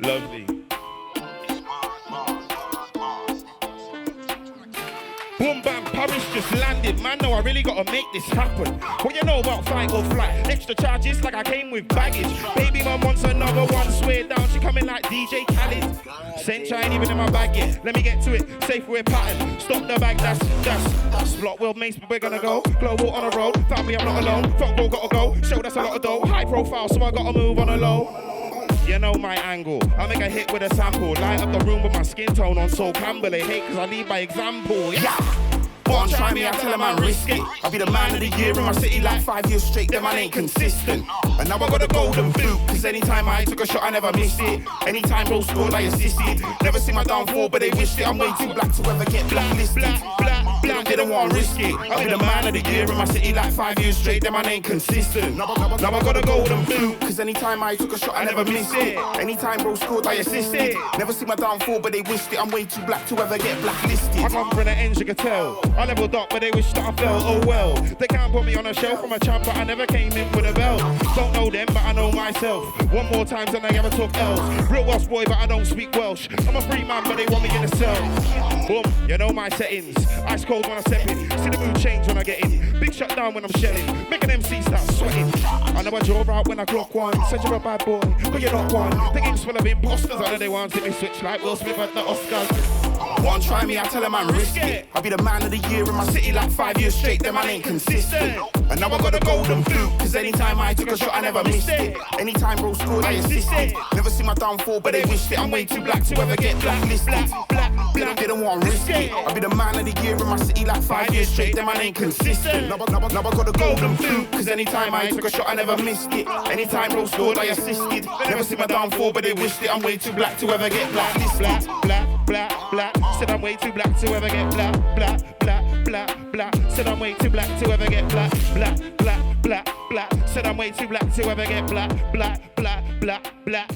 Lovely. Boom, bam, Paris just landed. Man, no, I really gotta make this happen. What you know about fight or flight? Extra charges like I came with baggage. Baby mum wants another one, swear down, she coming like DJ Khaled. Sench, I ain't even in my bag yet. Let me get to it, safe we're pattern. Stop the bag, that's Block world mates, but we're gonna go. Global on the road, family, I'm not alone. Fuck ball, gotta go. Show that's a lot of dough. High profile, so I gotta move on a low. You know my angle. I make a hit with a sample. Light up the room with my skin tone on Sol Campbell. They hate cause I lead by example. Yeah. One try me, I tell a man risk it. I be the man of the year in my city like 5 years straight. Them man ain't consistent. And now I got a golden boot. Cause anytime I took a shot, I never missed it. Anytime bro scored, I assisted. Never seen my downfall, but they wished it. I'm way too black to ever get blacklisted. Black, black, black. They don't wanna risk it. I be the man of the year in my city like 5 years straight. Them man ain't consistent. Now I got a golden boot. Cause anytime I took a shot, I never missed it. Anytime bro scored, I assisted. Never seen my downfall, but they wished it. I'm way too black to ever get blacklisted. I come from the ends, you can tell. I leveled up, but they wish that I fell. Oh well, they can't put me on a shelf. I'm a champ, but I never came in with a belt. Don't know them, but I know myself. One more time than I ever took L's. Real Welsh boy, but I don't speak Welsh. I'm a free man, but they want me in a cell. Boom, you know my settings. Ice cold when I step in. See the mood change when I get in. Big shut down when I'm shelling. Make an MC start sweating. I know I draw out when I clock one. Said you're a bad boy, but you're not one. The game's full of imposters. I know they want to see me switch like Will Smith at the Oscars. One try me, I tell a man risk it. I be the man of the year in my city like 5 years straight. Them man ain't consistent. And now I got a golden boot. Cause anytime I took a shot, I never missed it. Anytime bro scored, I assisted. Never seen my downfall, but they wished it. I'm way too black to ever get blacklisted. Black, black, black. They don't wanna risk it. I be the man of the year in my city like 5 years straight. Them man ain't consistent. Now I got a golden boot. Cause anytime I took a shot, I never missed it. Anytime bro scored, I assisted. Never seen my downfall, but they wished it. I'm way too black to ever get blacklisted. Black, black, black, black. Said I'm way too black to ever get black, black, black, black, black. Said I'm way too black to ever get black, black, black, black, black. Said I'm way too black to ever get black, black, black, black, black.